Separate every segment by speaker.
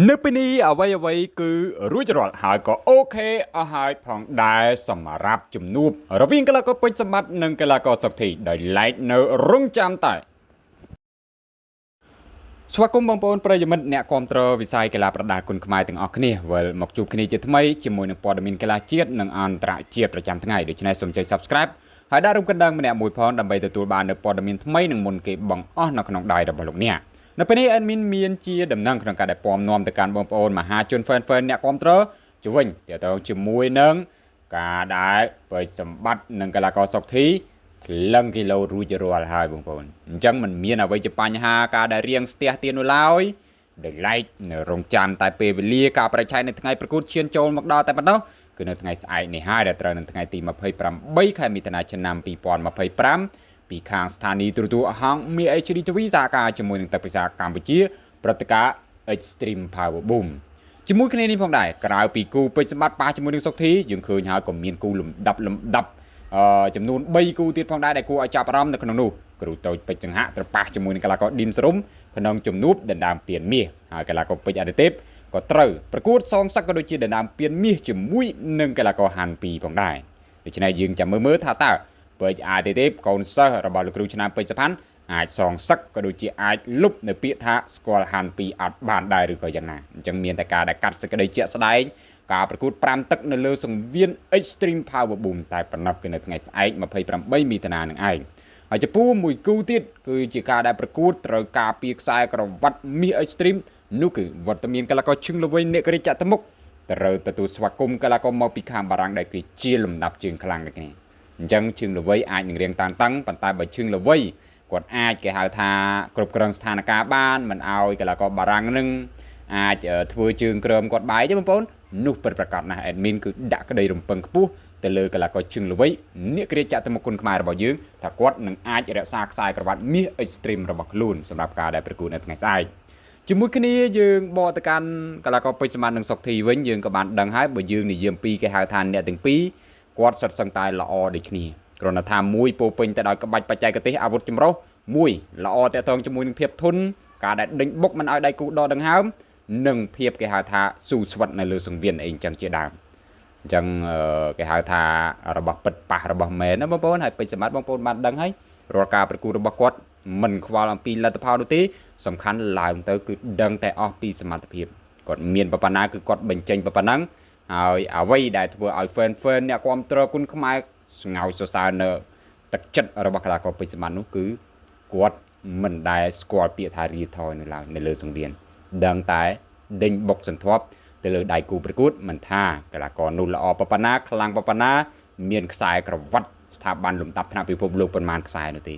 Speaker 1: នៅពេលនេះអ្វីអ្វីគឺរួចរាល់ហើយក៏ OK អស់ហើយផងដែរសម្រាប់ជំនួបរវាងកីឡាករពេជ្រសម្បត្តិនិងកីឡាករសុកធីដោយឡែកនៅរងចាំតែស្វាគមន៍បងប្អូនប្រិយមិត្តអ្នកគាំទ្រវិស័យកីឡាប្រដាល់គុនខ្មែរទាំងអស់គ្នាវិលមកជួបគ្នាជាថ្មីជាមួយនឹងព័ត៌មានកីឡាជាតិនិងអន្តរជាតិប្រចាំថ្ងៃដូច្នេះសូមចុច Subscribe ហើយដាក់រូបកណ្ដឹងម្នាក់មួយផងដើម្បីទទួលបាននូវព័ត៌មានថ្មីនិងមុនគេបង្អស់នៅក្នុងដៃរបស់លោកអ្នកនៅពេលនេះ admin មានជាដំណឹងក្នុងការដែលពំនាំទៅកាន់បងប្អូនមហាជន fan fan អ្នកគាំទ្រជំវិញទាក់ទងជាមួយនឹងការដែលពេជ្រសម្បត្តិនិងកីឡាករសុកធីថ្លឹងគីឡូរួចរាល់ហើយបងប្អូនអញ្ចឹងมันមានអ្វីជាបញ្ហាការដែលរៀងស្ទះទៀននោះឡើយដោយឡែកនៅរងចាំតែពេលវេលាការបរិច្ឆេទនៅថ្ងៃប្រកួតឈានចូលមកដល់តែប៉ុណ្ណោះគឺនៅថ្ងៃស្អែកនេះហើយដែលត្រូវនៅថ្ងៃទី28ខែមិថុនាឆ្នាំ2025ពីខាងស្ថានីយ៍ទូរទស្សន៍ហងមាស HD TV សហការជាមួយនឹងទឹកពិសាកម្ពុជាព្រឹត្តិការណ៍ Extreme Power Boom ជាមួយគ្នានេះផងដែរក្រៅពីគូពេជ្រសម្បត្តិប៉ះជាមួយនឹងសុកធីយើងឃើញហើយក៏មានគូលំដាប់លំដាប់អឺចំនួន3គូទៀតផងដែរដែលគួរឲ្យចាប់អារម្មណ៍នៅក្នុងនោះគ្រូតូចពេជ្រចង្ហាក់ត្រូវប៉ះជាមួយនឹងកីឡាករឌីមសរុំក្នុងជំនួបដណ្ដើមពានមាសហើយកីឡាករពេជ្រអតិទេពក៏ត្រូវប្រកួតសងសឹកក៏ដូចជាដណ្ដើមពានមាសជាមួយនឹងកីឡាករហាន់2ផងដែរដូច្នេះយើងចាំមើលមើលថាតើពេជ្រអាទិទេពកូនសិស្សរបស់លោកគ្រូឆ្នាំពេជ្រសុផាន់អាចសងសឹកក៏ដូចជាអាចលុបនៅពាក្យថាស្គាល់ហាន់2អត់បានដែរឬក៏យ៉ាងណាអញ្ចឹងមានតែការដែលកាត់សេចក្តីជាក់ស្ដែងការប្រកួត5ទឹកនៅលើសង្វៀន Extreme Power Boom តែប៉ុណ្ណោះគឺនៅថ្ងៃស្អែក28មិថុនានឹងឯងហើយចំពោះមួយគូទៀតគឺជាការដែលប្រកួតត្រូវការពារខ្សែក្រវ៉ាត់មាស Extreme នោះគឺវត្តមានកីឡាករឈឹងល្វីអ្នករាជចតុមុខត្រូវទទួលស្វាគមន៍កីឡាករមកពីខាងបារាំងដែលគឺជាលំដាប់ជើងខ្លាំងដូចគ្នាអញ្ចឹងជើងល្វីអាចនឹងរៀងតានតឹងប៉ុន្តែបើជើងល្វីគាត់អាចគេហៅថាគ្រប់គ្រងស្ថានភាពបានមិនឲ្យកីឡាករបារាំងនឹងអាចធ្វើជើងក្រមគាត់បាយទេបងប្អូននោះពិតប្រាកដណាស់ admin គឺដាក់ក្តីរំពឹងខ្ពស់ទៅលើកីឡាករជើងល្វីអ្នកគ្រាចតុមុខគុនខ្មែររបស់យើងថាគាត់នឹងអាចរក្សាខ្សែក្រវ៉ាត់មាស Extreme របស់ខ្លួនសម្រាប់ការដែលប្រកួតនៅថ្ងៃស្អែកជាមួយគ្នាយើងបកទៅកាន់កីឡាករពេជ្រសម្បត្តិនិងសុកធីវិញយើងក៏បានដឹងហើយបើយើងនិយាយអំពីគេហៅថាអ្នកទាំងពីរគាត់សុទ្ធសឹងតែល្អដូចគ្នាគ្រាន់តែថាមួយពោពេញទៅដោយក្បាច់បច្ចេកទេសអាវុធចម្រុះមួយល្អតាក់ទងជាមួយនឹងភាពធន់ការដែលដេញបុកមិនឲ្យដៃគូដកដង្ហើមនិងភាពគេហៅថាស៊ូស្វិតនៅលើសង្វៀនអីចឹងជាដើមអញ្ចឹងគេហៅថារបស់ពិតប៉ះរបស់មែនណាបងប្អូនហើយពេជ្រសម្បត្តិបងប្អូនបានដឹងហើយរាល់ការប្រកួតរបស់គាត់មិនខ្វល់អំពីលទ្ធផលនោះទេសំខាន់ឡើងទៅគឺដឹងតែអស់ពីសមត្ថភាពគាត់មានប៉ុណ្ណាគឺគាត់បញ្ចេញប៉ុណ្ណឹងហើយអ្វីដែលធ្វើឲ្យ fan fan អ្នកគាំទ្រគុនខ្មែរស្ងោចសរសើរនៅទឹកចិត្តរបស់កីឡាករពេជ្រសម្បត្តិនោះគឺគាត់មិនដែលស្គាល់ពាក្យថារាថយនៅឡើយនៅលើសង្វៀនដឹងតែដេញបុកសន្ធាប់ទៅលើដៃគូប្រកួតមិនថាកីឡាករនោះល្អប៉ុណ្ណាខ្លាំងប៉ុណ្ណាមានខ្សែក្រវ៉ាត់ស្ថាប័នលំដាប់ថ្នាក់ពិភពលោកប៉ុន្មានខ្សែនោះទេ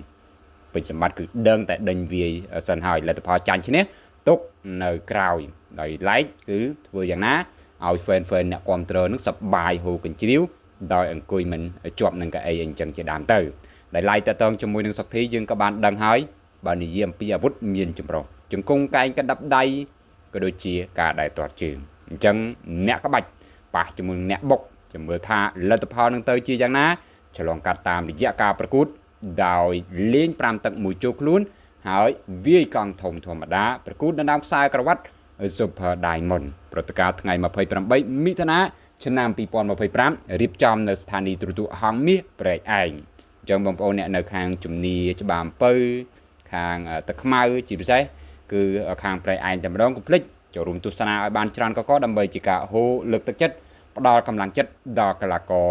Speaker 1: ពេជ្រសម្បត្តិគឺដឹងតែដេញវាយសិនហើយលទ្ធផលចាញ់ឈ្នះទុកនៅក្រោយដោយឡែកគឺធ្វើយ៉ាងណាឲ្យ fan fan អ្នកគាំទ្រនឹងសប្បាយហូរកញ្ជ្រៀវដោយអង្គុយមិនជាប់នឹងកៅអីអញ្ចឹងជាដើមទៅដែលឡែកតតងជាមួយនឹងសុកធីយើងក៏បានដឹងហើយបើនិយាយអំពីអាវុធមានចម្រុះជង្គង់កែងកណ្ដាប់ដៃក៏ដូចជាការដែលទាត់ជើងអញ្ចឹងអ្នកក្បាច់ប៉ះជាមួយអ្នកបុកជំរឿថាលទ្ធផលនឹងទៅជាយ៉ាងណាឆ្លងកាត់តាមរយៈការប្រកួតដោយលេង5ទឹកមួយចូលខ្លួនហើយវាយកង់ធំធម្មតាប្រកួតដណ្ដើមខ្សែក្រវ៉ាត់ Super Diamond ព្រឹត្តិការណ៍ថ្ងៃ28មិថុនាឆ្នាំ2025រៀបចំនៅស្ថានីយ៍ទូរទស្សន៍ហងមាសព្រែកឯងអញ្ចឹងបងប្អូនអ្នកនៅខាងជំនីច្បារអំពៅខាងទឹកខ្មៅជាពិសេសគឺខាងព្រែកឯងតែម្ដងកុំភ្លេចចូលរួមទស្សនាឲ្យបានច្រើនកកដើម្បីជាការហូរលើកទឹកចិត្តផ្ដល់កម្លាំងចិត្តដល់កីឡាករ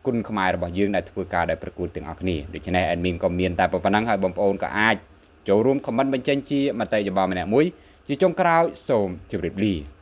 Speaker 1: គុនខ្មែររបស់យើងដែលធ្វើការដែលប្រកួតទាំងអស់គ្នាដូច្នេះ admin ក៏មានតែប៉ុណ្ណឹងហើយបងប្អូនក៏អាចចូលរួម comment បញ្ចេញជាមតិយោបល់ម្នាក់មួយជាចុងក្រោយសូមជម្រាបលា។